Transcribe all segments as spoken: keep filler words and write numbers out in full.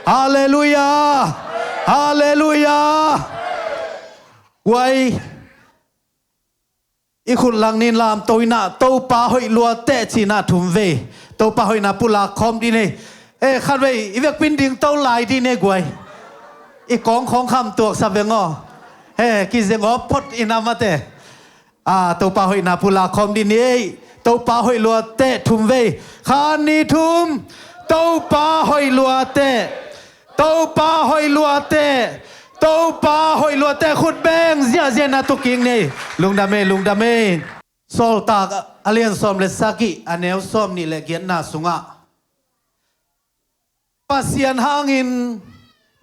Halleluiah. Halleluiah. Guai, i khut langnin lamto in ah Topa hoih lua teh ci-in ah thum vei Topa hoihna pulak khawm dih ni. E, khat vei i vekpin ding to lai dih ni guai. I kawng khawng kham tuaksa veng aw. E, kizeng aw phot in ah mate. A, Topa hoihna pulak khawm dih ni ei. Topa hoih lua teh thum vei. Khat, nih, thum. Topa hoih lua teh. Topa hoih lua teh. Topa hoih lua teh. Khut beng ziahziah in ah tu kik ni. Lungdam ei, lungdam ei. Sawltak a lian sawm le sagih a neu sawm nih le giatna sungah Pasian hangin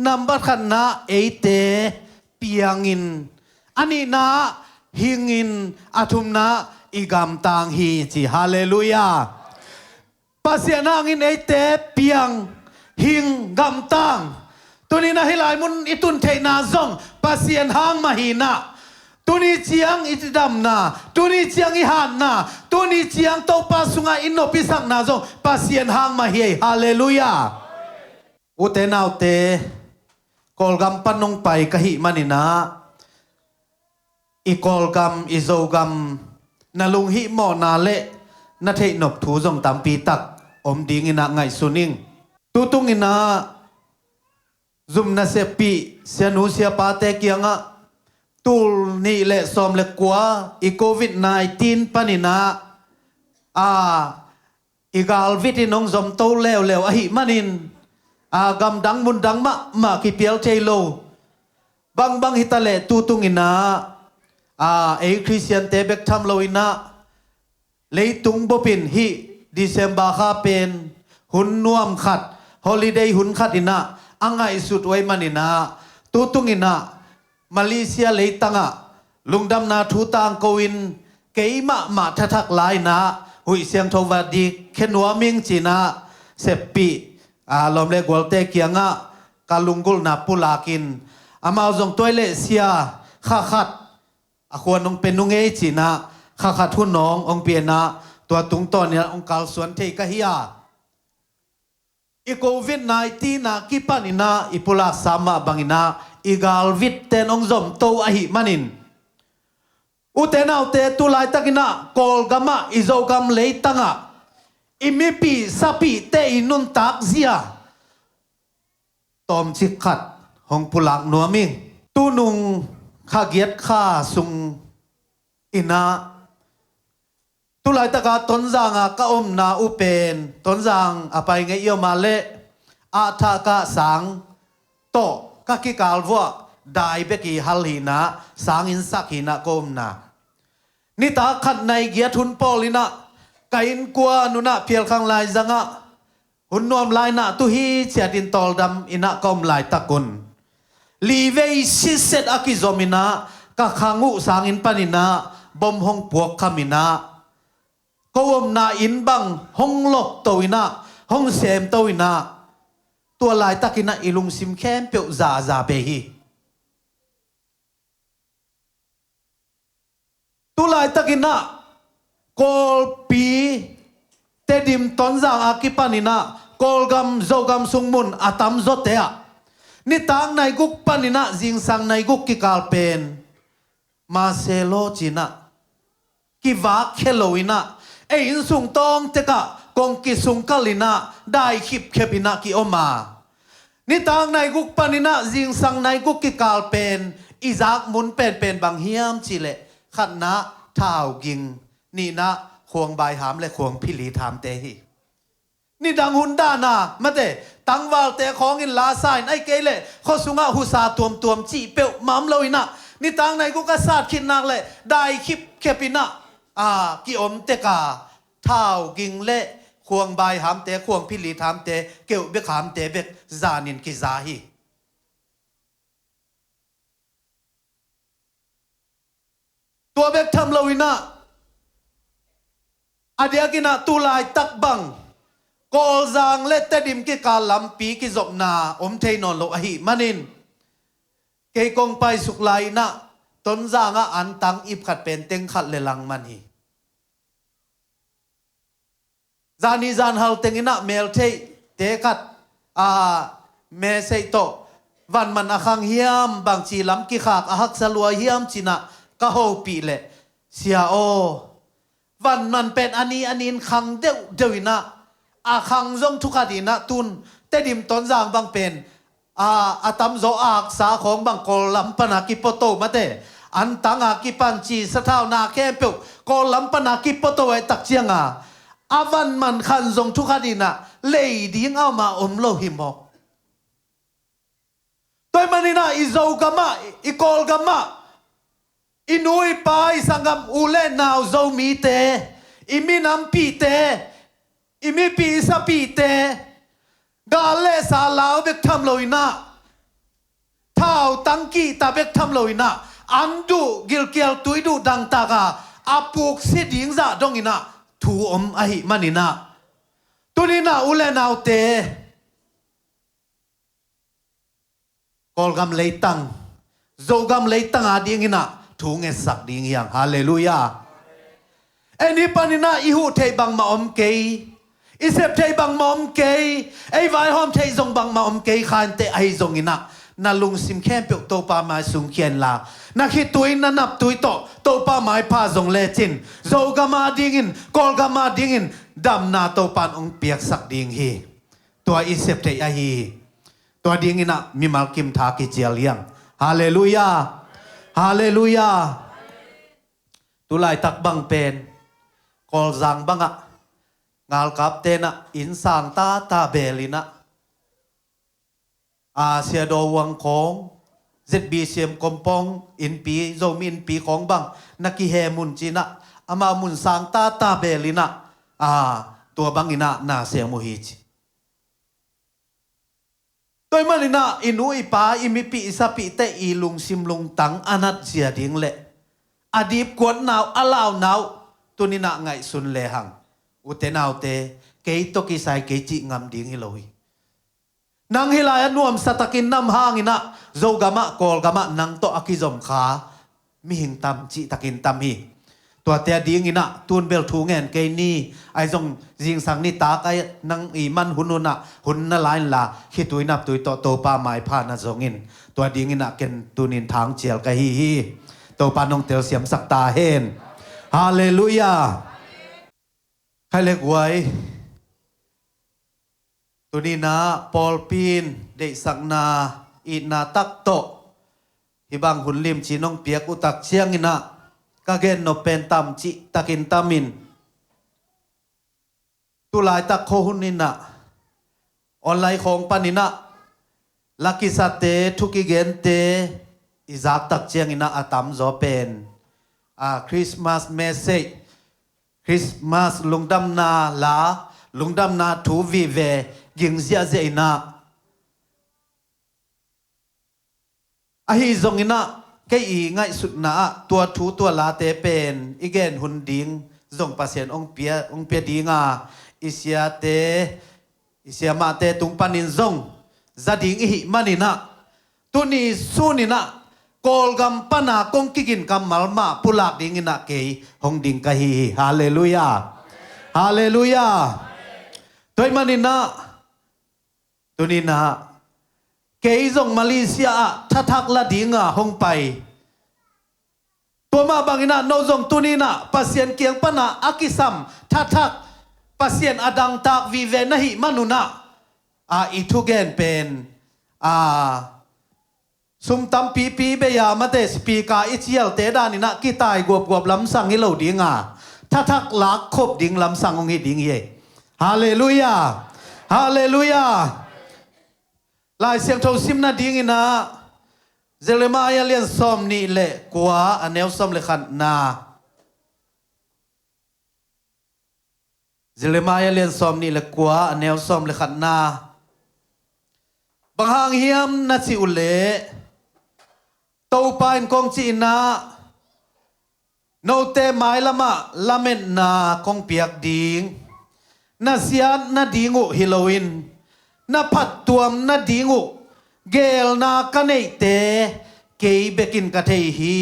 nambat khatna eite piangin, a nihna hingin, a thumna i gamtang hi ci. Halleluiah. Pasian hangin eite piang, hing, gamtang. Tuni-in ah hih lai mun i tun theihna zong Pasian hang mah hi-in ah, tuni ciang i damna, tuni ciang i hatna, tuni ciang Topa sungah i nop i sakna zong Pasian hang mah hi ei. Halleluiah. Ute naute, Kawlgam pan hong pai ka hih manin ah, i Kawlgam, i Zogam, na lunghihmawhna le na theihnop thu zong tampi tak om dingin ah ngaihsun ing. Tutung in ah zum naseppih sianu siapate kiangah tul nih le sawm le kua i Covid nineteen panin ah, a, i galvit in hong zomto leuleu ahih manin, a, gamdang mundang mahmah kipial thei lo. Bangbang hitaleh tutung in ah, a, ei Khristiante bek tham lo in ah, leitung bup in hih December kha pen hun nuam khat, holiday hun khat in ah a ngaihsut uh ahih manin ah, tutung in ah Malaysia leitangah lungdamna thu tangko in keimahmah thathak lai-in ah huih siangtho va dik khe nuam ing ci-in ah seppih, a, lawm le gualte kiangah ka lunggulhna pulak in, amau zong tua leh sia kha khat a khuan hong pia nung ei ci-in ah kha khat hun hong hong pia in ah tua tungtawn in ah hong kalsuan thei ka hi a. I Covid nineteen a kipan in ah i pulaksa mah bangin ah i galvitte in hong zomto ahih manin, ute naute, tu laitak in ah Kawlgam ah, i Zogam leitangah i mipih sapihte i nuntak zia tawmcik khat hong pulak nuam ing. Tunung kha giat kha sung in ah, tu laitaka Tonzang a ka omna uh pen, Tonzang a pai ngei i om a leh, a thah kah sang tawh ka kikal vuah dai bek i hal hi-in ah, sang inn sak hi-in ah ka omna. Nitak khat nai giat hun pawl in ah ka innkuan un ah Phialkhang laizangah hun nuam lai-in ah tu hi ciatin tawldam in ah ka om laitak un, li vei sitset a kizom in ah ka khang uh sang inn panin ah bom hong puak kham in ah, ko omna inn bang hong lokto in ah, hong semto in ah, tua laitak in ah i lungsim khempeuh zaza pei hi. Tu laitak in ah Kawlpi, Tedim, Tonzang a kipan in ah Kawlgam, Zogam sung mun a tamzawte ah nitak nai guk panin ah zingsang nai guk kikal pen Marcelo ci-in ah kivak khia lo in ah, ei inn sung tawng tekah kongki sung kal in ah dai khipkhep in ah ki om a. Nitak nai guk panin ah zingsang nai guk kikal pen i zak mun penpen bang hiam cih leh, khatna thau ging, nihna khuang baiham le khuang philithamte hi. Nidang hun dan a mate, tangvalte khawng in lasa in, ahih kei leh khua sungah husa tuamtuam cih peuhmah om lo in ah, nitak nai guk a sat khit nak leh dai khipkhep in ah, a, ki om tek a, thau ging le khuang baihamte, khuang philithamte, keuh bek hamte bek zan in kiza hi. Tua bek tham lo in ah, a diakin ah tu laitak bang Kawlzang le Tedim kikal lampi kizopna om thei nawn lo ahih manin, kei kong paisuk lai in ah Tonzang ah antang ip khat pen teng khat le langman hi. Zani zanhal teng in ah meltheihte khat, a, mesei tawh vanman a khang hiam, bangci lam kikhak a haksa lua hiam cinah ka hopih leh, Sia aw, vanman pen a ni a ni in khang deuhdeuh inah, a khang zong thukhat inah tun Tedim Tonzang bang pen a, a tamzaw a haksa khawng bang Kawl lam pana kipuato mate, antang a kipanci sathau na khempeuh Kawl lam pana kipuato ahih tak cianga a vanman khan zong thukhat inah lei ding a om a om lo hi maw? Tua ahih maninah i Zogamah, i Kawlgamah, i nu i pa, i sanggam u le nau Zomite, i minampihte, i mipih i sapihte, gal le sa lau bek tham lo inah, thau tangkihta bek tham lo inah, an duh gilkial tui duh dangtaka a puksi ding zah dong inah thu om ahih maninah, tuninah u le naute, Kawlgam leitang, Zogam leitang a dinginah thu ngetsak ding hi hang. Halleluiah. En hi paninah i huh theih bangmah om kei, i sep theih bangmah om kei, ei vaihawm theih zong bangmah om kei kha inteh, ahi zonginah na lungsim khempeuh Topa mai sungkhia inla, na khitui na naptui tawh Topa maipha zong lecin Zogam a dingin, Kawlgam a dingin damna Topa in hong piaksak ding hi. Tua i sep theih ahi hi. Tua dinginah mimal kim tha kicial hi hang. Halleluiah. Halleluiah. Tulaitak bang pen Kawlzang bangah ngalkapte inah inn sang tata beel inah, a, Sia Daw Wang khawng, Z B C M kompong innpi, Zomi innpi khawng bang na kihem un cinah, amau mun sang tata beel inah, a, tua banginah na sem uh hi ci. Tua ahih maninah i nu i pa, i mipih i sapihte i lungsim lungtang a natzia ding le a dipkuatna uh, a launa uh tuninah ngaihsun lehang, ute naute, kei tawh kisai kei cih ngam ding hi lo hi. Nang hih lai-ah nuamsa takin nam hanginah Zogamah, Kawlgamah nang tawh a kizom kha mihing tam cihtakin tam hi. Tuate a dinginah tun bel thu ngen kei ni, ahi zong zingsang nitak a nang i man hun hunah hun na la inla, khitui naptui tawh Topa maipha na zongin, tua dinginah ken tunin thangcial ka hi hi. Topa nong telsiamsak ta hen. Halleluiah. Khai le guai, tuninah pawlpi in deihsakna, itna tak tawh hih bang hun limci nong piak uh tak cianginah ka gen nop pen tam cihtakin tamin, tulaitak khua hun inah online khawng paninah la kisate, thu kigente i zak tak cianginah a tamzaw pen, a, Christmas message, Christmas lungdamna la, lungdamna thu vive ging ziahziah inah, ahi zonginah kei i ngaihsutna ah tua thu tua late pen i gen hun ding zong Pasian hong pia, hong pia dinga, i siate, i siamahte tung panin zong za ding i hih maninah, tuni suninah Kawlgam pana kong kigin kammal mah pulak dinginah kei hong ding ka hi hi. Halleluiah. Halleluiah. Tua ahih maninah tuninah kei zong Malaysia ah thathak la dinga hong pai. Tua mah banginah no zong tuninah Pasian kiang pana a kisam thathak, Pasian a dangtak vive na hih manunah, a, i thugen pen, a, sum tampipi bei-a mate, speaker i cialte daninah kitai guapguap lamsang hi lo dinga, thathak lakkhop ding lamsang hong hi ding hi. Halleluiah. Halleluiah. Lai Siangtho simna dinginah Jeremiah lian sawm nih le kua, a neu sawm le khatna. Jeremiah lian sawm nih le kua, a neu sawm le khatna. Bang hang hiam na cih uh leh, Topa in kong cih inah, note mailamah lametna kong piak ding, na siat nading uh hi loin na phattuam nading uh geelna ka neihte kei bekin ka thei hi.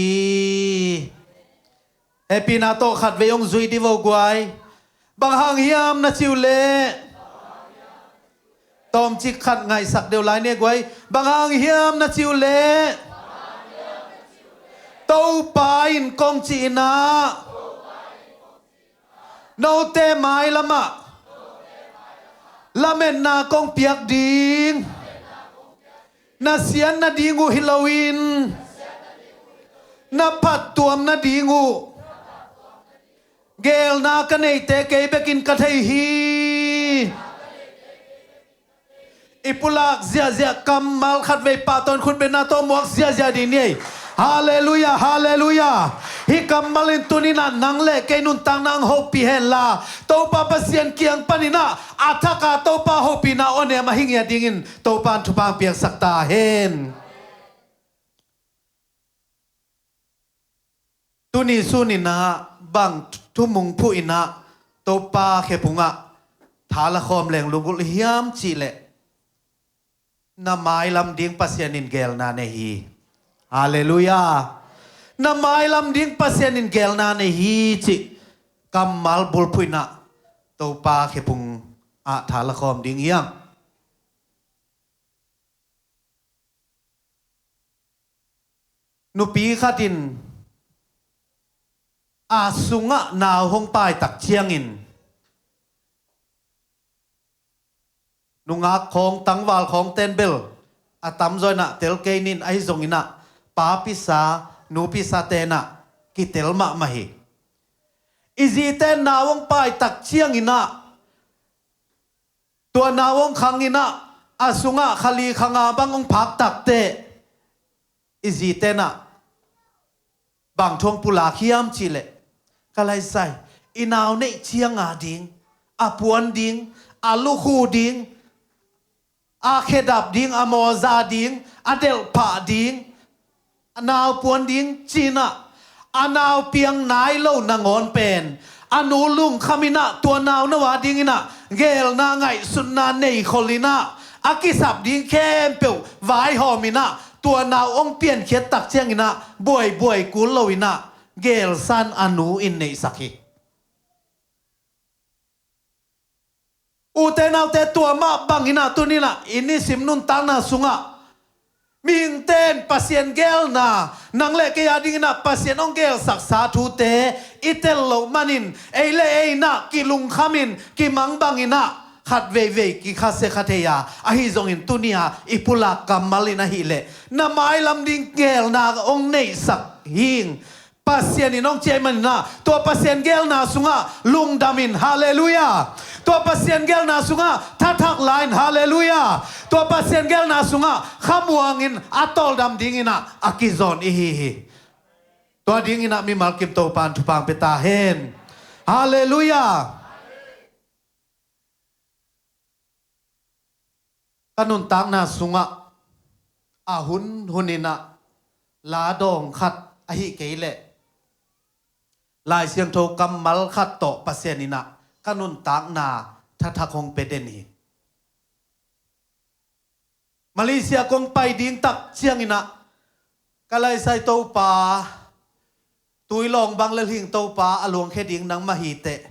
Hehpihna tawh khatvei hong zui dih vo guai. Bang hang hiam na cih uh leh, Tawmcik khat ngaihsak deuh lai ni guai. Bang hang hiam na cih uh leh, Topa in kong cih in ah, note mailam ah lametna kong piak ding. Na siat nading uh hi loin, na phattuam nading uh geelna ka neite kei bekin ka thei hi. I pulak ziahziah kammal khatvei pahtawi in khutbetna tawh muak ziahziah ding ni ei. Halleluiah, halleluiah. Hih kammal in tuni-in ah nang le kei nuntakna hong hopih henla, Topa Pasian kiang panin ah a thak a Topa hopihna awnem a hi ngiat dingin Topa in thupha hong piaksak ta hen. Tuni sun in ah bang thumung phuh in ah Topa khephung ah tha la khawm leng lunggulh hiam cih leh, na mailam ding Pasian in geelna nei hi. Halleluiah. Na mailam ding Pasian in geelna nei hi cih kammal bulphuh in ah Topa khephung ah tha la khawm ding hi hang. Nupi khat in a sungah nau hong pai tak ciangin, nungak khawng, tangval khawng ten bel a tamzaw in ah tel kei ning, ahi zongin ah papi sa, nupi sa ten ah kitel mahmah hi. I zi ten nau hong pai tak ciangin ah, tua nau hong khang in ah, a sungah kha li kha nga bang hong phak tak teh, i zi ten ah bang thu hong pulak hiam cih leh, ka laisai, i nau neih ciang a ding, a puan ding, a lukhu ding, a khedap ding, a mawza ding, a delhphah ding, a nau puan ding ci-in ah, a nau piang nai lo nangawn pen a nu lungkham in ah, tua nau no a dingin ah geelna, ngaihsutna nei khol in ah, a kisap ding khempeuh vaihawm in ah, tua nau hong piankhiat tak ciangin ah buaibuai kul lo in ah geelsa in a nu in neihsak hi. Ute naute, tua mah bangin ah tuni-in ah i nisim nuntakna sungah mihingte in Pasian geelna, nang le kei a dingin ah Pasian hong geelsaksa thute i tel loh manin, ei le ei in ah kilungkham in, kimang bangin ah khat veivei kikhasia kha thei a, ahi zongin tuni-a i pulak kammal in ahih leh, na mailam ding geelna hong neihsak hi ing. Pasian in hong ciah ahih manin ah, tua Pasian geelna sungah lungdam in, halleluiah. Tua Pasian geelna sungah thathak la in, halleluiah. Tua Pasian geelna sungah khamuang in a tawldam dingin ah a kizawn i hi hi. Tua dingin ah mimal kim Topa in thupha hong pia ta hen. Halleluiah. Ka nuntakna sungah a hun hun in ah la dawng khat ahih kei leh, Lai Siangtho kammal khat tawh Pasian in ah ka nuntakna thathak hong pia den hi. Malaysia kong pai ding tak ciangin ah, ka laisai Topa, tui lawng bang le hling Topa, a luangkhia ding nangmah hi teh.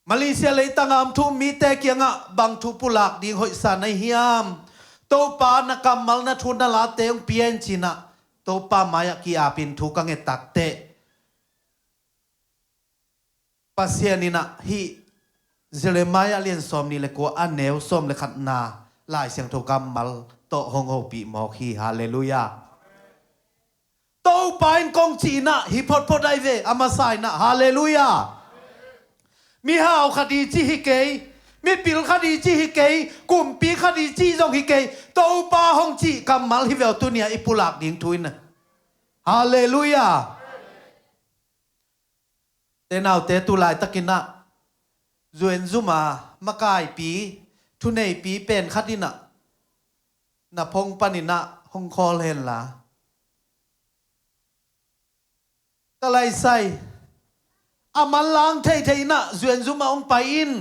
Malaysia leitang a om thu um mite kiangah bang thu pulak ding hoihsa na hi hiam? Topa, na kammal, na thu, na late hong pia in ci-in ah Topa mai-ah ki-apin thu ka nget tak teh, Pasian in ah hih Jeremiah lian sawmnih le kua, a neu sawm le khatna Lai Siangtho kammal tawh hong hopih mawk hi. Halleluiah. Topa in kong cih in ah hi photphot ahi ve, a masa in ah. Halleluiah. Mihau khat i cih hi kei, mipil khat i cih hi kei, kumpi khat i cih zong hi kei. Topa hong cih kammal hi ve aw, tuni-a i pulak ding thu in ah. Halleluiah. Te naute, tu laitakin ah zuenzuma makaipi, thuneipi pen khat in ah na phone panin ah hong call henla, ka laisai, a manlang theithei in ah zuenzuma hong pai in.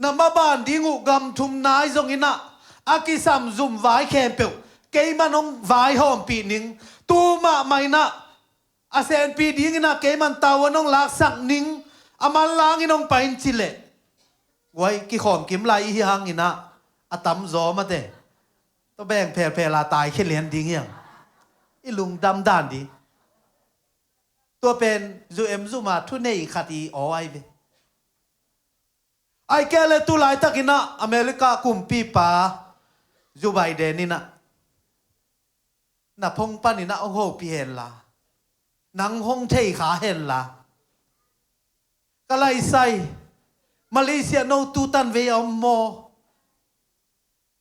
Na maban ding uh gam thum nai zongin ah a kisam zum vai khempeuh keiman hong vaihawmpih ning. Tu mahmah in ah a senpi dingin ah keiman tavuan hong laksak ning. A manlang in hong pai in ci leh, Guai kikhawm kim lai i hi hang inah a tamzaw mate. Tua beng phelphel a tai khia lian ding hiang. I lungdam dan ding. Tua pen zu em zu ma thu nei khat i aw ai ve. Ai kei le tu laitak inah America kumpipa Joe Biden inah na phone pan inah hong hopih henla, nang hong thei kha henla, ka laisai Malaysia no tu tan vei a om maw?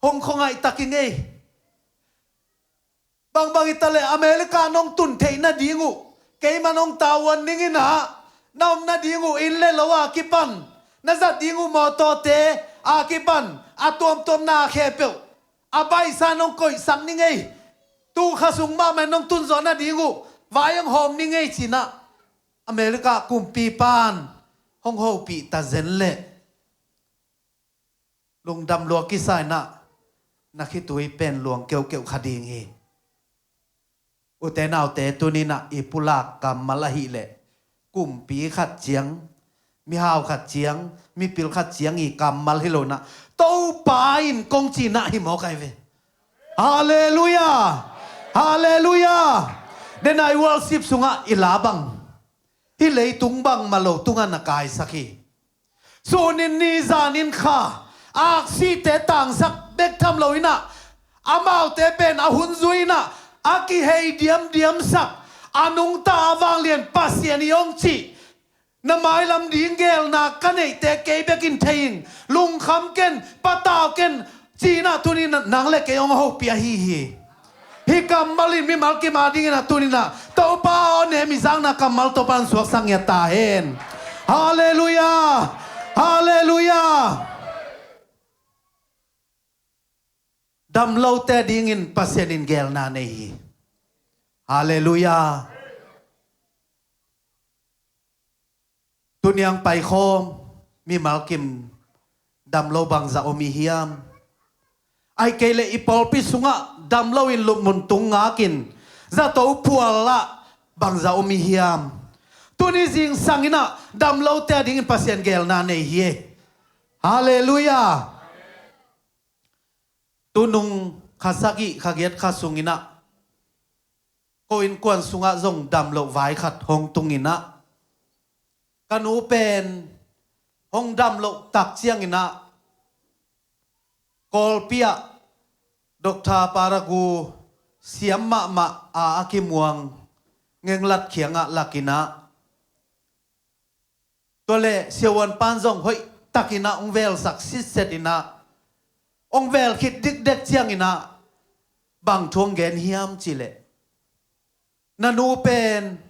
Hong khuangaih tak i ngei. Bangbang i ta le America nong tun theih nading uh, keima nong tavuan ning inah, na om nading uh inn le lo a kipan, na zat ding uh mawtawte a kipan, a tuamtuamna khempeuh a baihsa nong koihsak ning ei. Tu kha sung mahmah nong tunzawh nading uh vai hong hawm ning ei ci inah America kumpipan hong hopih ta zen leh lungdam lua kisa inah na khitui pen luang keuhkeuh kha ding hi. Ute naute, tuni inah i pulak kammal ahih leh kumpi khat ciang, mihau khat ciang, mipil khat ciang i kammal hi lo inah Topa in kong ci inah hi mawk ai ve. Halleluia. Halleluia. Denai worship sungah i la bang, hih leitung bangmah lo tungah na kaisak hi. Sunin ni zanin kha aksite tangsak bek tham lo inah, amaute pen a hun zui inah a kihei diamdiamsak a nungta a vanglian Pasian hi hong cih na mailam ding gelna ka neihte kei bekin thei in, lungkham ken, patau ken ci inah tuni inah nang le kei hong hopih ahi hi. Hih kammal in mimal kim a ding inah tuni inah Topa aw, nem i zakna kammal Topa in suaksak ngiat ta hen. Halleluia. Halleluia. Damlote dingin Pasian in gelna nei hi. Halleluia. Tuniang paikhawm mimal kim damlo bangzah om i hiam? Ai kei le i pawlpi sungah damlo in lupmun tung ngakin zato phual ah bangzah om i hiam? Tuni zingsang inah damlote a dingin Pasian gelna nei hi. Halleluia. Tunung kha sagih kha giat kha sung inah ko innkuan sungah zong damloh vai khat hong tung inah, ka nu pen hong damloh tak ciang inah Kawlpi ah Doctor Paragu siam mahmah a a kimuang Ngenglat kiangah lak inah, tua le siavuan pan zong hoih tak inah hong velsak sitset inah, hong vel khit dikdek ciang inah bang thu hong gen hiam cih leh, na nu pen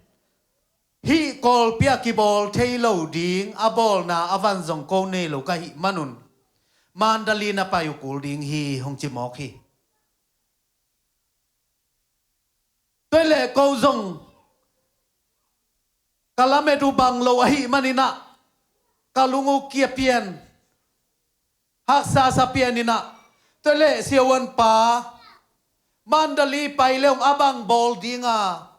hih Kawlpi ah kibawl thei lo ding, a bawlna a van zong ko nei lo ka hih manun Mandalay na pai uh kul ding hi, hong ci mawk hi. Tua le ko zong ka lamet uh bang lo ahih man inah ka lung uh kia pian, haksa sa pian inah, tua le siavuan pa, Mandalay pai le hong a bang bawl ding a,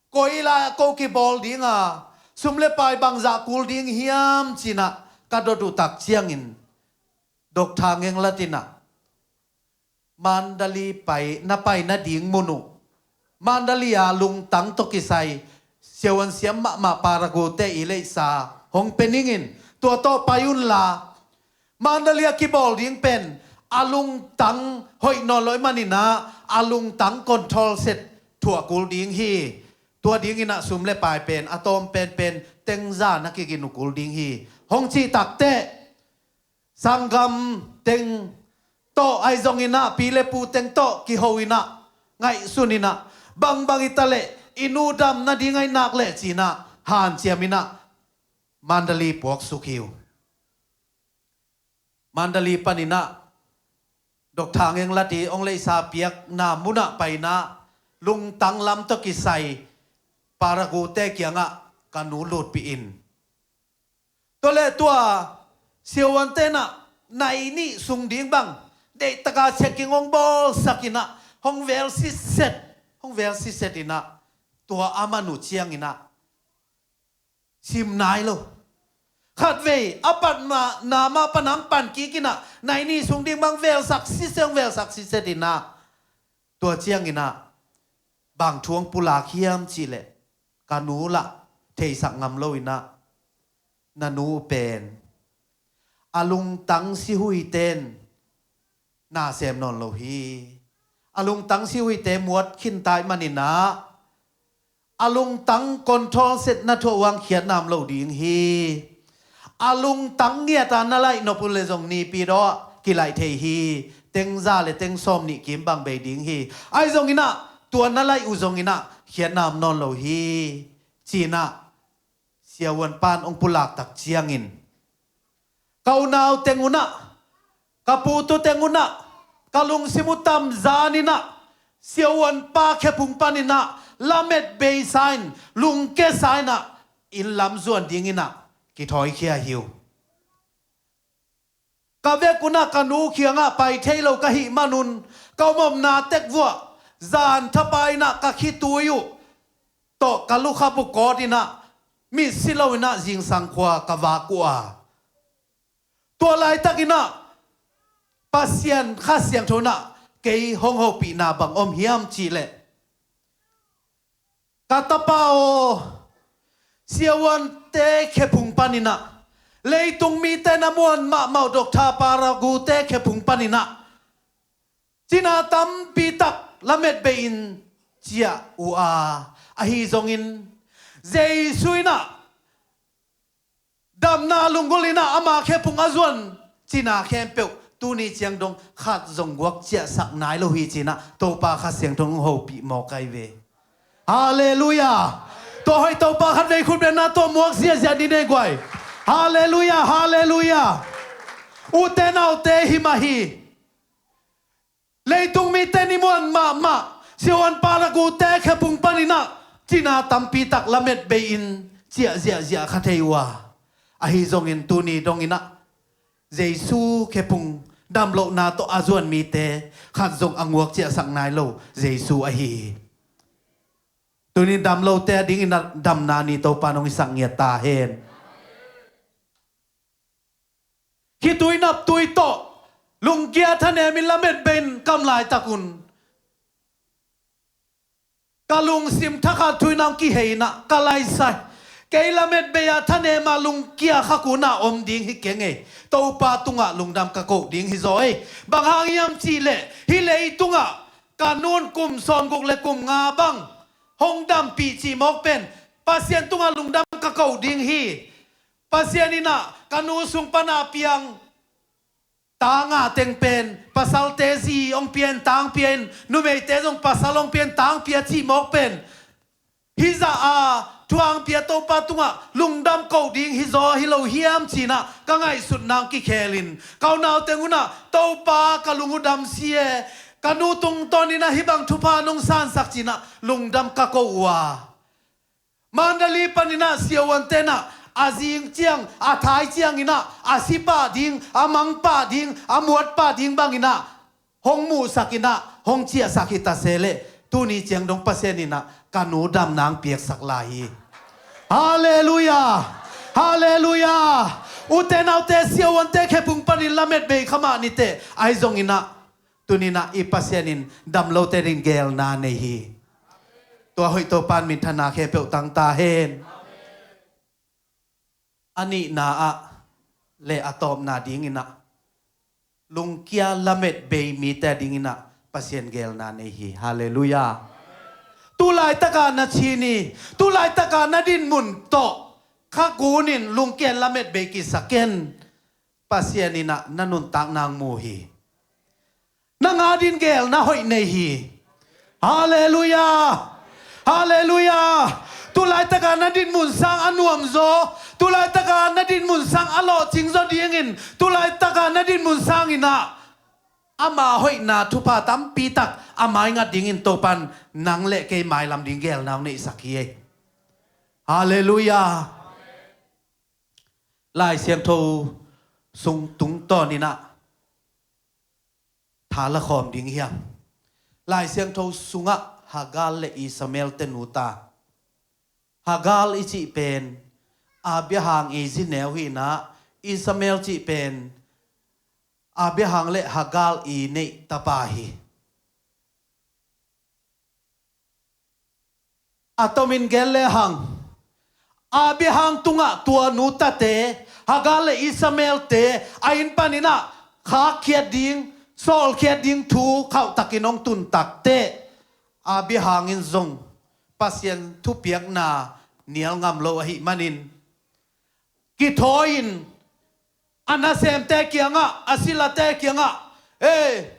koi lai ah ko kibawl ding a, sum le pai bangzah kul ding hiam ci inah ka dot uh tak ciangin Doctor Ngenglat inah Mandalay pai, na pai nading mun uh Mandalay a lungtang tawh kisai siavuan siam mahmah Paragu te i leisa hong pia ning in, tua tawh pai unla, Mandalay a kibawl ding pen a lungtang hoih nawn lo ahih man inah a lungtang control set thuah kul ding hi. Tua ding inah sum le pai pen a tawm penpen teng za na kigin uh kul ding hi, hong cih tak teh, sanggam teng tawh ahi zong inah pi le pu teng tawh kiho inah, ngaihsun inah, bangbang hi ta leh i nu dam nading ahih nak leh ci inah hanciam inah Mandalay puaksuk hi uh. Mandalay pan inah Doctor Ngenglat i hong leisa piakna mun ah pai inah lungtang lam tawh kisai Paragu te kiangah ka nu lutpih in, tua le tua siavuante inah nai nih sung ding bang deihtak a checking hong bawlsak inah hong vel sitset, hong vel sitset inah, tua a man uh ciang inah sim nai lo. Khatvei a patna mah pan hong pan kik in ah, nai ni sung ding bang velsak siseng, velsak siset in ah, tua ciangin ah bang thu hong pulak hiam cih leh, ka nu lah theisak ngam lo in ah, na nu pen a lungtang sihuite in na sem nawn lo hi. A lungtang sihuite muat khin ta ahih manin ah, a lungtang control set na thuah uh hang khiatna om lo ding hi. A lungtang ngiat a na laih nop uh leh zong nipi dawh kilaih thei hi. Teng za leh teng sawm nih kim bang bei ding hi. Ahi zongin ah, tua na laih uh zongin ah khiatna om nawn lo hi, ci-in ah siavuan pan hong pulak tak ciangin, ka unau teng un ah, ka pu tu teng un ah, ka lungsim uh tam zan in ah, siavuan pa khephung panin ah lamet beisa in, lungkiasa in ah, inn lam zuan dingin ah kithawikhia hi uh. Ka vek un ah ka nu kiangah pai thei lo ka hih man un, ka omomna tek vuah zan thapa in ah ka khitui uh tawh ka lukhap uh kawt in ah, mitsi lo in ah zingsang khua ka vak uh a, tua laitakin ah Pasian Kha Siangtho in ah kei hong hopihna bang om hiam cih leh, ka tapa aw, siavuante khephung panin ah, leitung mite na muan mahmah uh Doctor Paragu-te khephung panin ah cina tampi tak lamet bei-in ciah uh a, ahi zongin Jesu in ah damna lunggulh in ah ama khephung a zuan cina khempeuh tuni ciang dong khat zong guak ciahsak nai lo hi, ci-in ah Topa Kha Siangtho in hong hopih mawk ahi ve. Halleluiah. Tua hoih Topa khatvei khut bengna tawh muak ziahziah ni nei guai. Halleluiah, halleluiah. Ute naute, hi mah hi. Leitung mite ni muan mahmah siavuan Paragu-te khephung panin ah cina tampi tak lamet bei-in ciah ziahziah kha thei uh a, ahi zongin tuni dongin ah Jesu khephung damlohna tawh a zuan mite khat zong a guak ciahsak nai lo Jesu ahi hi. Tuni damlote a dingin ah damna ni Topa in hong hisak ngiat ta hen. Khitui naptui tawh lungkia thanem in lamet bei-in ka om laitak un, ka lungsim thakhat thu in ah hong kihei in ah ka laisai. Kei lamet bei-a thanem a lungkia kha kun ah om ding hi keng ei. Topa tungah lungdam ka koh ding hi zaw ei. Bang hang hiam cih leh, hih leitungah ka nu'n kum sawmguk leh kum nga bang hong dampih cih mawk pen Pasian tungah lungdam ka koh ding hi. Pasian in ah ka nu sung pan a piang ta nga teng pen pasalte zi hong pia in, tang pia in, numeite zong pasal hong pia in, tang pia cih mawk pen hih zah a thu hong pia Topa tungah lungdam koh ding hi zaw hi lo hiam, ci-in ah ka ngaihsutna hong kikhel in, ka unau teng un ah Topa ka lung uh dam si e, ka nu tungtawn in ah hih bang thupha nong sansak, ci-in ah lungdam ka koh uh a. Mandalay panin ah siavuante in ah a zing ciang, a thai ciangin ah a si pah ding, a mang pah ding, a muat pah ding bangin ah hong muhsak in ah hong ciahsak hi ta se leh, tuni ciang dong Pasian in ah ka nu damna hong piaksak lai hi. Halleluiah. Halleluiah. Ute naute, siavuante khephung panin lamet bei kha mah ni teh, ahi zongin ah tuni-in ah i Pasian in damlote dingin geelna nei hi. Tua hoih Topa in minthanna khempeuh tang ta hen. A nihna ah leh a tawpna dingin ah lungkia lamet bei mite dingin ah Pasian geelna nei hi. Halleluiah. Tu laitak a na cih ni, tu laitak a na dinmun tawh kha kunin lungkia lamet bei kisa ken. Pasian in ah na nuntakna hong mu hi. Nang adingin geelna hoih nei hi. Halleluiah. Halleluiah. Tu laitak a na dinmun sang a nuamzaw, tu laitak a na dinmun sang a lawhcingzaw dingin, tu laitak a na dinmun sangin ah ama hoihna thupha tampi tak a maingat dingin Topa in nang leh kei mailam ding geelna hong neihsak hi. Halleluiah. Lai Siangtho sung tungtawnin ah tha la khawm ding hiam? Lai Siangtho sungah Hagar leh Ishmael te nu ta. Hagar i cih pen Abraham i zi neu hi inah, Ishmael cih pen Abraham le Hagar i neih tapa hi. A tomin gen le hang, Abraham tungah tua nu tate, Hagar le Ishmael te a inn panin ah khakkhiat ding, sawlkhiat ding thu khauhtakin hong tun takteh, Abraham in zong Pasian thupiakna nial ngam lo ahih manin, kithawi-in a nasemte kiangah, a silate kiangah, "Ei,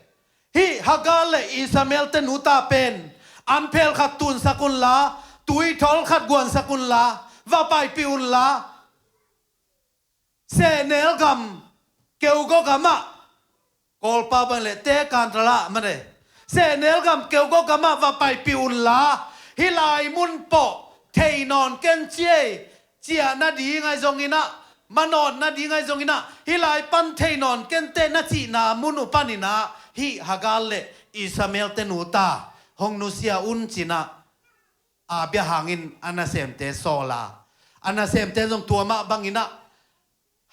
hih Hagar le Ishmael te nuta pen an phel khat tunsak unla, tuithawl khat guansak unla, va paipih unla, sehnel gam, keugaw gamah," Kawlpau bang le te kantala mane, "Sehnel gam, keugaw gamah va paipih unla, hih lai mun pawh thei nawn ken ci ei, ciah nading ahi zongin ah, ma nawn nading ahi zongin ah, hih lai pan thei nawn kenteh na cihna mun uh panin ah hih Hagar le Ishmael te nuta hong nusia un," ci-in ah Abraham in a nasemte sawl a, a nasemte zong tua mah bangin ah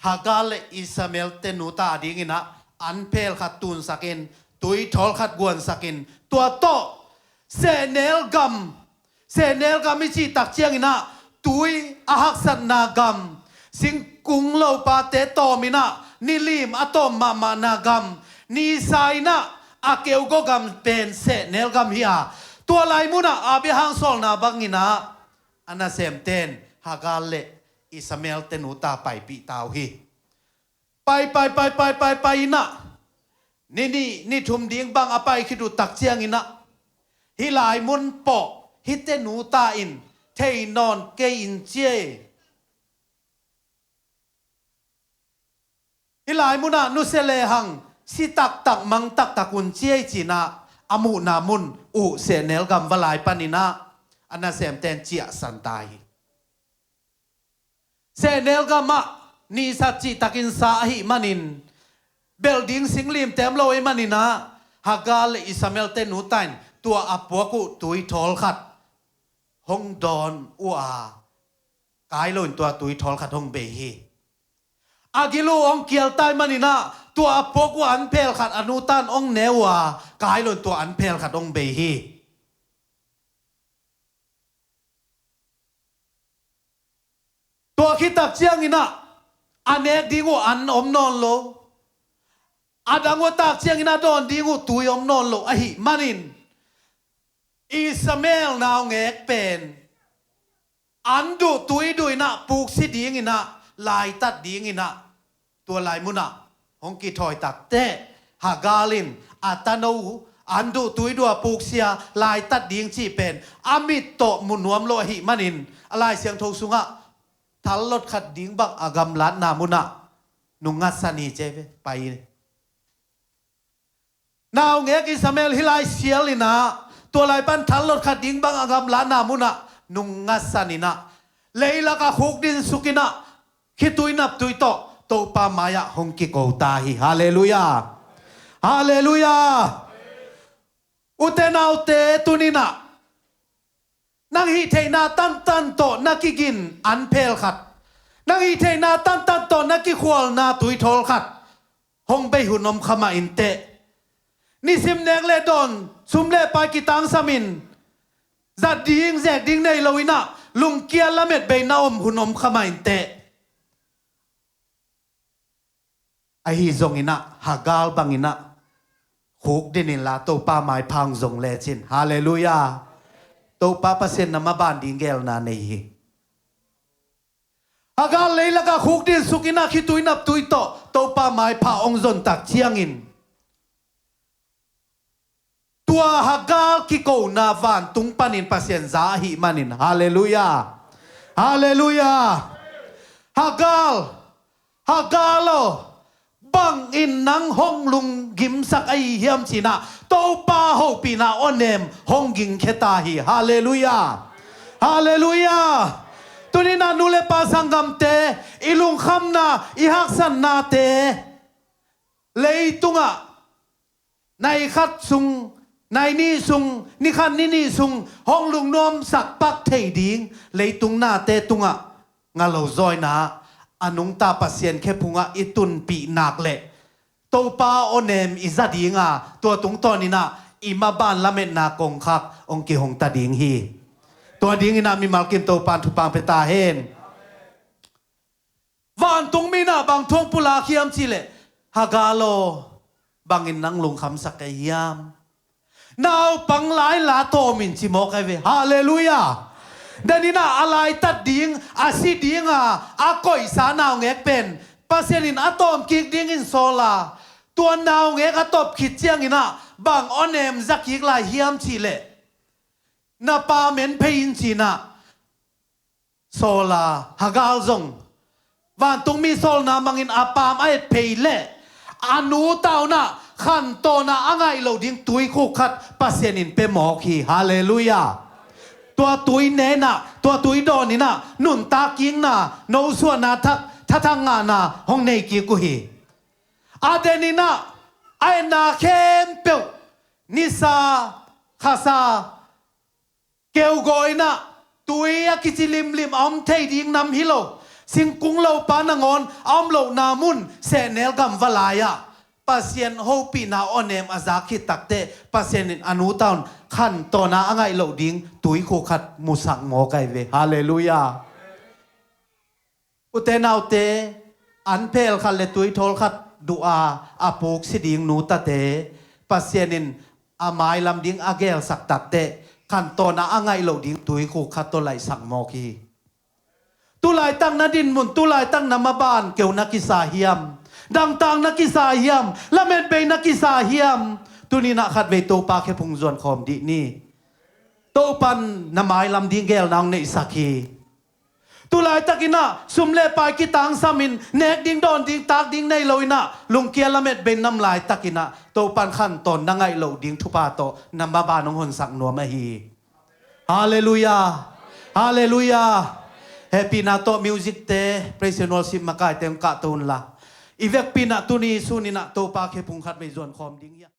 Hagar le Ishmael te nuta adingin ah an phel khat tunsakin, tuithawl khat guansakin, tua tawh sehnel gam, sehnel gam i cih tak ciangin ah tui a haksatna gam, singkung lopate tawmin ah nilim a tawm mahmahna gam, nisa in ah a keugaw gam pen sehnel gam hi a, tua lai munah Abraham sawlna bangin ah a nasemte in Hagar le Ishmael te nuta paipih ta uh hi. Pai, pai, pai, pai, pai, pai in ah, ni nih, ni thum ding bang a pai khit uh tak ciangin ah, "Hih lai mun pawh hihte nuta in thei nawn kei in ci ei. Hih lai munah nusia le hang si taktak, mang taktak un ci ei," ci-in ah a muhna mun uh sehnel gam va lai panin ah a nasemte in ciahsan ta hi. Sehnel gamah nisa cihtakin sa ahih manin, belh ding singlim teem lo ahih manin ah Hagar le Ishmael te nuta in tua a puak uh tuithawl khat hong dawn uh a, kai loin tua tuithawl khat hong bei hi. A gil uh hong kial ta ahih manin ah tua a puak uh an phel khat a nuta in hong ne uh a, kai loin tua an phel khat hong bei hi. Tua khit tak ciangin ah a nek ding uh an om nawn lo. A dang uh a tak ciangin a dawn ding uh tui om nawn lo ahih manin, Ishmael naungek pen an duh tui duh in ah puksi dingin ah, laitat dingin ah, tua lai munah hong kithawi takteh, Hagar in a tano uh an duh tui duh a puksia laitat ding cih pen a mit tawh mu nuam lo ahih manin, a Lai Siangtho sungah thallot khat ding bang a gamlatna munah nung ngatsan hi ci ve, pai hi. Naungek Ishmael hih lai sial in ah, tua lai pan thallot khat ding bang a gamlatna munah nung ngatsan in ah, leilak a khukdin suk in ah, khitui naptui tawh Topa mai-ah hong kiko ta hi. Halleluiah. Halleluiah. Ute naute, tuni-in ah nang hih theihna tantan tawh na kigin an phel khat, nang hih theihna tantan tawh na kikhualna tuithawl khat hong bei hun om kha mah inteh. Nisim nek le dawn, sum le pai kitangsamin, zat ding zek ding nei lo in ah, lungkia lamet bei na om hun om kha mah inteh. Ahi zongin ah, Hagar bangin ah khukdin inla Topa maipha hong zong lecin. Halleluiah. Topa Pasian na maban ding geelna nei hi. Hagar leilak ah khukdin suk in ah, khitui naptui tawh Topa maipha hong zon tak ciangin, tua Hagar kikona vantung panin Pasian za ahih manin. Halleluiah. Halleluiah. Hagar, Hagar aw, bangin nang hong lunggimsak ahi hiam ci-in ah Topa hopihna awnem hong gingkhia ta hi. Halleluiah. Halleluiah. Tuni-in ah nu le pa sanggamte, i lungkhamna, i haksatnate, leitungah nai khat sung, nai nih sung, ni khat ni nih sung hong lungnuamsak pak thei ding leitung nate tungah nga lo zawina a nungta Pasian khephungah i tunpih nak le Topa awnem i za dinga tua tungtawninah i maban lametna kongkhak hong kihongta ding hi. Tua dinginah mimal kim Topan thupang pia ta hen. Vantungmi inah bang thu hong pulak hiam cihleh, Hagar aw, bangin nang lungkhamsak ka hiam? Naupang lai la tawmin ci mawk ai ve. Halleluiah. Deninah a laitat ding, a si dinga a koihsa naungek pen Pasian in a tawmkik dingin sawl a, tua naungek a tawp khit cianginah bang awnem zakik lai hiam cihleh, na pa men phei in cinah sawl a, Hagar zong vantungmi sawlna mangin a paam a et phei leh a nu taunah khantawnah a ngaih loh ding tuikhuk khat Pasian in pia mawk hi. Halleluiah. Tua tui nenah, tua tui dawninah nuntak kikna, nosuahna, thak thathang ngahna hong nei kik uh hi. A deninah a etna khempeuh, nisa, khasa, keugaw inah tui a kici limlim a om thei ding nam hi lo, singkung lopa nangawn a om lohna mun sehnel gam va lai-ah Pasian hopihna awnem a zak khit takteh Pasian in a nu taun khantawnah a ngaih loh ding tuikhuk khat musak mawk ai ve. Halleluiah. Ute naute, an phel khat le tuithawl khat duh a a puk si ding nu tate Pasian in a mailam ding a gelsak takteh khantawnah a ngaih loh ding tuikhuk khat tawh laihsak mawk hi. Tulaitak na dinmun, tulaitak na maban keu na kisa hiam? Dangtak na kisa hiam? Lametbei na kisa hiam? Tuninah khatvei Topa khephung zuankhawm dih ni. Topan na mailam ding gelna hong neihsak hi. Tulaitakinah sum le pai kitangsamin nek ding dawn ding tak ding nei loinah lungkia lametbei nam laitakinah Topan khantawn na ngaih loh ding thupha tawh na maban hong honsak nuam ahi. Halleluiah. Halleluiah. Hehpihna tawh music te, praise and worship makaite hong kahto unla, i vekpi inah tuni suninah Topa khephung khatvei zuankhawm ding hi.